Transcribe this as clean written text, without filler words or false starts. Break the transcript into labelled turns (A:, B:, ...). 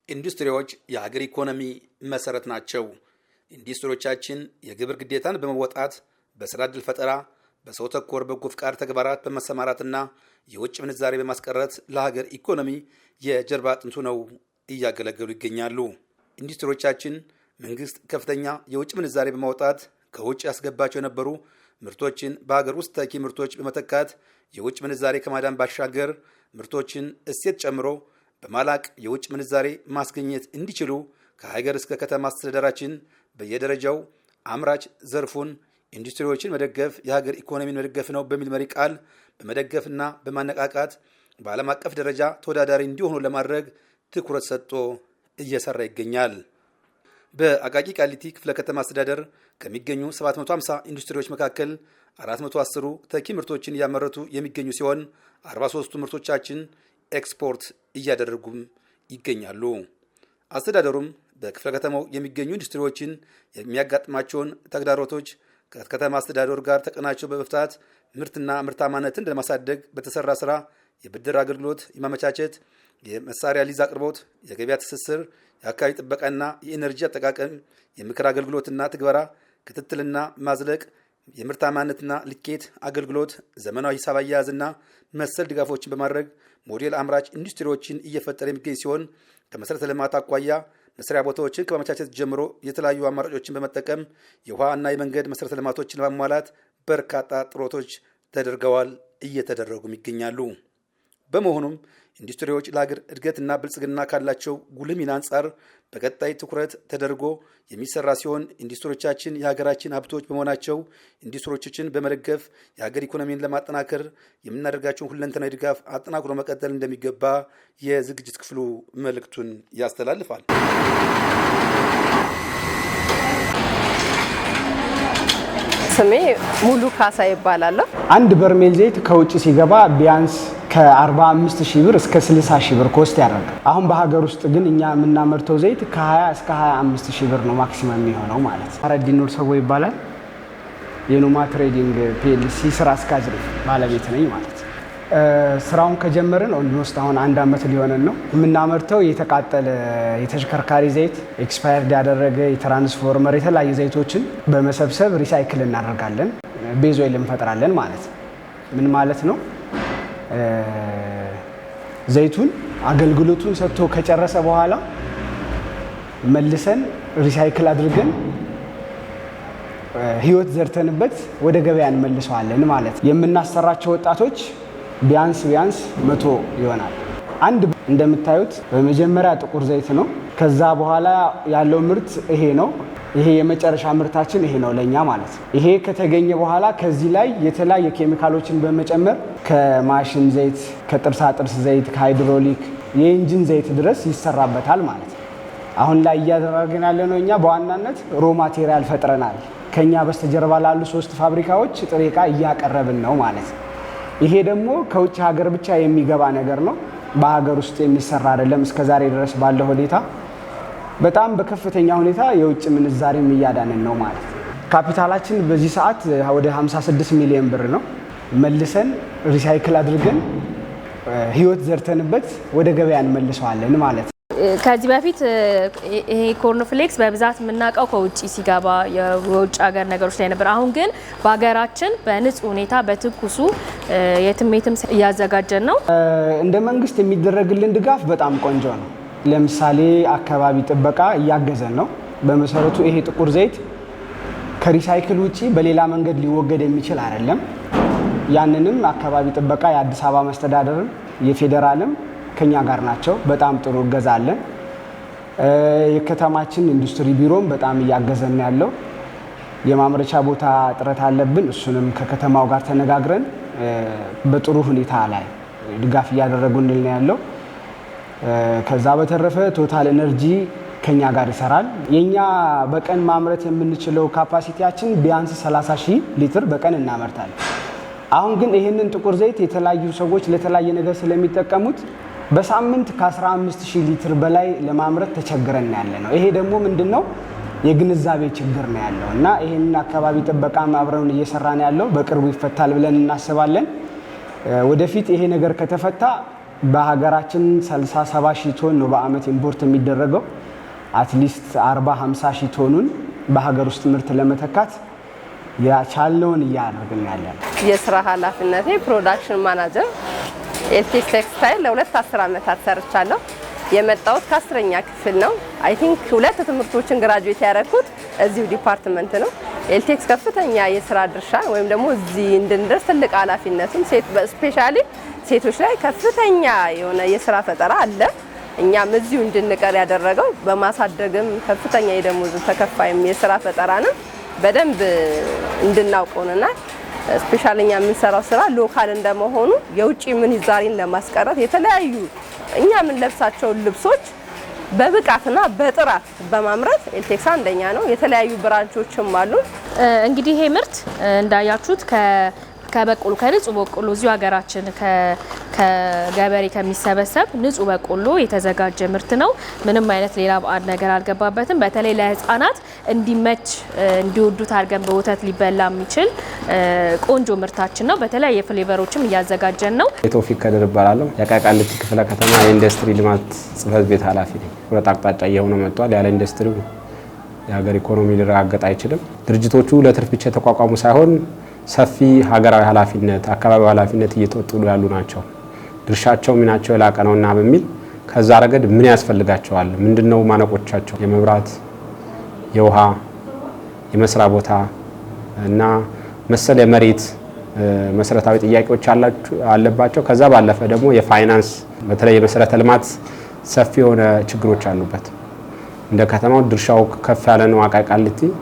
A: ኢንዱስትሪዎች የሀገር ኢኮኖሚ መሰረት ናቸው። ኢንዱስትሪዎቻችን የግብር ግዴታን በመወጣት፣ በስራ ዕድል ፈጠራ፣ በሰው ተኮር በጎ ፍቃድ ተግባራት በመሰማራትና የውጭ ምንዛሬ በማስቀረት ለሀገር ኢኮኖሚ የጀርባ አጥንቱ ነው እያገለገሉ ይገኛሉ። ኢንዱስትሪዎቻችን መንግስት ከፍተኛ የውጭ ምንዛሬ በማውጣት ከውጭ ያስገባቸው የነበሩ ምርቶችን በሀገር ውስጥ ተኪ ምርቶች በመተካት የውጭ ምንዛሬ ከማዳን ባሻገር ምርቶችን እሴት ጨምሮ በማላቅ የውጭ ምንዛሬ ማስገኘት እንዲችሉ ከሀገር እስከ ከተማ አስተዳደራችን በየደረጃው አምራች ዘርፉን ኢንዱስትሪዎችን መደገፍ የሀገር ኢኮኖሚን መደገፍ ነው በሚል መሪ ቃል በመደገፍና በማነቃቃት በዓለም አቀፍ ደረጃ ተወዳዳሪ እንዲሆኑ ለማድረግ ትኩረት ሰጥቶ እየሰራ ይገኛል። በአቃቂ ቃሊቲ ክፍለ ከተማ አስተዳደር ከሚገኙ 750 ኢንዱስትሪዎች መካከል 410ሩ ተኪ ምርቶችን እያመረቱ የሚገኙ ሲሆን 43ቱ ምርቶቻችን ኤክስፖርት እያደረጉም ይገኛሉ። አስተዳደሩም በክፍለ ከተማው የሚገኙ ኢንዱስትሪዎችን የሚያጋጥማቸውን ተግዳሮቶች ከከተማ አስተዳደሩ ጋር ተቀናጅቶ በመፍታት ምርትና ምርታማነትን ለማሳደግ በተሰራ ስራ የብድር አገልግሎት የማመቻቸት፣ የመሳሪያ ሊዝ አቅርቦት፣ የገበያ ትስስር፣ የአካባቢ ጥበቃና የኢነርጂ አጠቃቀም፣ የምክር አገልግሎትና ትግበራ፣ ክትትልና ማዝለቅ፣ የምርታማነትና ልኬት አገልግሎት፣ ዘመናዊ ሂሳብ አያያዝና መሰል ድጋፎችን በማድረግ ሞዴል አምራች ኢንዱስትሪዎችን እየፈጠረ የሚገኝ ሲሆን ከመሰረተ ልማት አኳያ መስሪያ ቦታዎችን ከማመቻቸት ጀምሮ የተለያዩ አማራጮችን በመጠቀም የውሃ እና የመንገድ መሰረተ ልማቶችን ለማሟላት በርካታ ጥረቶች ተደርገዋል፣ እየተደረጉም ይገኛሉ። በመሆኑም ኢንዱስትሪዎች ለሀገር እድገትና ብልጽግና ካላቸው ጉልህ ሚና አንጻር በቀጣይ ትኩረት ተደርጎ የሚሰራ ሲሆን ኢንዱስትሪዎቻችን የሀገራችን ሀብቶች በመሆናቸው ኢንዱስትሪዎችን በመደገፍ የሀገር ኢኮኖሚን ለማጠናከር የምናደርጋቸውን ሁለንተናዊ ድጋፍ አጠናክሮ መቀጠል እንደሚገባ የዝግጅት ክፍሉ መልእክቱን ያስተላልፋል።
B: ስሜ ሙሉ ካሳ ይባላለሁ።
C: አንድ በርሜል ዘይት ከውጭ ሲገባ ቢያንስ ከ45 ሺህ ብር እስከ 60 ሺህ ብር cost ያደርጋል። አሁን በሀገር ውስጥ ግን እኛ የምናመርተው ዘይት ከ20 እስከ 25 ሺህ ብር ነው maximum የሚሆነው ማለት ነው። አረዲኑር ሰቦ ይባላል። የኑማ Trading PLC ስራ አስኪያጅ ነኝ፣ ባለቤት ነኝ ማለት ነው። ስራውን ከጀመርን almost አሁን አንድ አመት ሊሆነን ነው። የምናመርተው የተቃጠለ የተሽከርካሪ ዘይት፣ expired ያደረገ የትራንስፎርመር፣ የተለያዩ ዘይቶችን በመሰብሰብ recycle እናደርጋለን። Base oil እንፈጥራለን ማለት ነው። ምን ማለት ነው? ዘይቱን አገልግሎቱን ሰጥቶ ከጨረሰ በኋላ መልሰን recycle አድርገን ህይወት ዘርተንበት ወደ ገበያ እንመልሰዋለን ማለት ነው። የምናሰራቸው ወጣቶች ቢያንስ ቢያንስ 100 ይሆናል። አንድ እንደምታዩት በመጀመሪያ ጥቁር ዘይት ነው። ከዛ በኋላ ያለው ምርት ይሄ ነው። ይሄ የመጨረሻ ምርታችን ይሄ ነው ለኛ ማለት ነው። ይሄ ከተገኘ በኋላ ከዚህ ላይ የተለያየ ኬሚካሎችን በመጨመር ከማሽን ዘይት፣ ከጥርሳ ጥርስ ዘይት፣ ከሃይድሮሊክ የ engine ዘይት ድረስ ይሰራበታል ማለት ነው። አሁን ላይ እያደረግን ያለ ነው እኛ በዋናነት raw material ፈጥረናል። ከኛ በስተጀርባ ላሉ ሶስት ፋብሪካዎች ጥሬ ዕቃ እያቀረብን ነው ማለት ነው። ይሄ ደግሞ ከውጭ ሀገር ብቻ የሚገባ ነገር ነው። በሀገር ውስጥ የሚሰራ አይደለም። እስከዛሬ ድረስ ባለው ሁኔታ በጣም በከፍተኛ ሁኔታ የውጭ ምንዛሬም እያዳንን ነው ማለት ነው። ካፒታላችን በዚህ ሰዓት ወደ 56 ሚሊዮን ብር ነው። መልሰን recycle አድርገን ህይወት ዘርተንበት ወደ ገበያ እንመልሰዋለን ማለት ነው።
D: ከዚህ በፊት ይሄ cornflakes በብዛት የምናውቀው ከውጭ ሲገባ የውጭ ሀገር ነገሮች ላይ ነበር። አሁን ግን በሀገራችን በንጹህ ሁኔታ በትኩሱ የትም የትም እያዘጋጀን ነው።
C: እንደ መንግስት የሚደረግልን ድጋፍ በጣም ቆንጆ ነው። ለምሳሌ አካባቢ ጥበቃ እያገዘን ነው። በመሰረቱ ይሄ ጥቁር ዘይት ከ recycle ውጪ በሌላ መንገድ ሊወገድ የሚችል አይደለም። ያንንም አካባቢ ጥበቃ የአዲስ አበባ መስተዳደርም የፌዴራልም ከኛ ጋር ናቸው። በጣም ጥሩ እገዛ አለን። የከተማችን ኢንዱስትሪ ቢሮም በጣም እያገዘን ያለው። የማምረቻ ቦታ እጥረት አለብን። እሱንም ከከተማው ጋር ተነጋግረን በጥሩ ሁኔታ ላይ ድጋፍ እያደረጉልን ነው ያለው። ከዛ በተረፈ Total Energy ከኛ ጋር ይሰራል። የኛ በቀን ማምረት የምንችለው capacity ያችን ቢያንስ 30 ሺህ ሊትር በቀን እናመርታለን። አሁን ግን ይህንን ጥቁር ዘይት የተለያዩ ሰዎች ለተለያየ ነገር ስለሚጠቀሙት በሳምንት ከ15 ሺህ ሊትር በላይ ለማምረት ተቸግረን ያለ ነው። ይሄ ደግሞ ምንድን ነው የግንዛቤ ችግር ነው ያለው እና ይህንን አካባቢ ጥበቃም አብረውን እየሰራን ያለው በቅርቡ ይፈታል ብለን እናስባለን። ወደፊት ይሄ ነገር ከተፈታ በሀገራችን 60 70 ሺህ ቶን ነው በአመት import የሚደረገው። At least 40 50 ሺህ ቶኑን በሀገር ውስጥ ምርት ለመተካት የቻልነውን እያደረግን ያለ ነው።
B: የስራ ኃላፊነቴ production manager፣ ኤልቴክስ ቴክስታይል ለ2 አስር ዓመታት ሰርቻለሁ። የመጣሁት ከ10ኛ ክፍል ነው። I think ሁለት ትምህርቶችን graduate ያደረኩት እዚሁ department ነው። ኤልቴክስ ከፍተኛ የስራ ድርሻ ወይም ደግሞ እዚህ እንድንደርስ ትልቅ ኃላፊነቱም specially ሴቶች ላይ ከፍተኛ የሆነ የስራ ፈጠራ አለ። እኛም እዚሁ እንድንቀር ያደረገው በማሳደግም ከፍተኛ የደሞዝ ተከፋይም የስራ ፈጠራንም በደንብ እንድናውቀውንና specially እኛ የምንሰራው ስራ local እንደመሆኑ የውጭ ምንዛሪን ለማስቀረት የተለያዩ እኛ የምንለብሳቸውን ልብሶች በብቃትና በጥራት በማምረት ኤልቴክስ አንደኛ ነው። የተለያዩ branch ኦችም አሉ።
D: እንግዲህ ይሄ ምርት እንዳያችሁት ከበቆሎ፣ ከንጹህ በቆሎ፣ እዚሁ ሀገራችን ከገበሬ ከሚሰበሰብ ንጹህ በቆሎ የተዘጋጀ ምርት ነው። ምንም አይነት ሌላ ባዕድ ነገር አልገባበትም። በተለይ ለሕፃናት እንዲመች፣ እንዲወዱት አድርገን በወተት ሊበላ የሚችል ቆንጆ ምርታችን ነው። በተለያየ flavor ኦችም እያዘጋጀን ነው።
E: የቶፊክ ከድር እባላለሁ። የአቃቂ ቃሊቲ ክፍለ ከተማ የኢንዱስትሪ ልማት ጽሕፈት ቤት ኃላፊ ነኝ። ሁለት አቅጣጫ እየሆነ መጥቷል። ያለ ኢንዱስትሪው የሀገር ኢኮኖሚ ሊረጋገጥ አይችልም። ድርጅቶቹ ለትርፍ ብቻ የተቋቋሙ ሳይሆን ሰፊ ሀገራዊ ኃላፊነት፣ አካባቢዊ ኃላፊነት እየተወጡ ያሉ ናቸው። ድርሻቸው ሚናቸው የላቀ ነውና በሚል ከዛ ረገድ ምን ያስፈልጋቸዋል? ምንድነው ማነቆቻቸው? የመብራት፣ የውሃ፣ የመስሪያ ቦታ እና መሰል የመሬት መሰረታዊ ጥያቄዎች አለባቸው። ከዛ ባለፈ ደግሞ የፋይናንስ፣ በተለይ የመሰረተ ልማት ሰፊ የሆነ ችግሮች አሉበት። እንደ ከተማው ድርሻው ከፍ ያለ ነው። አቃቂ ቃሊቲ።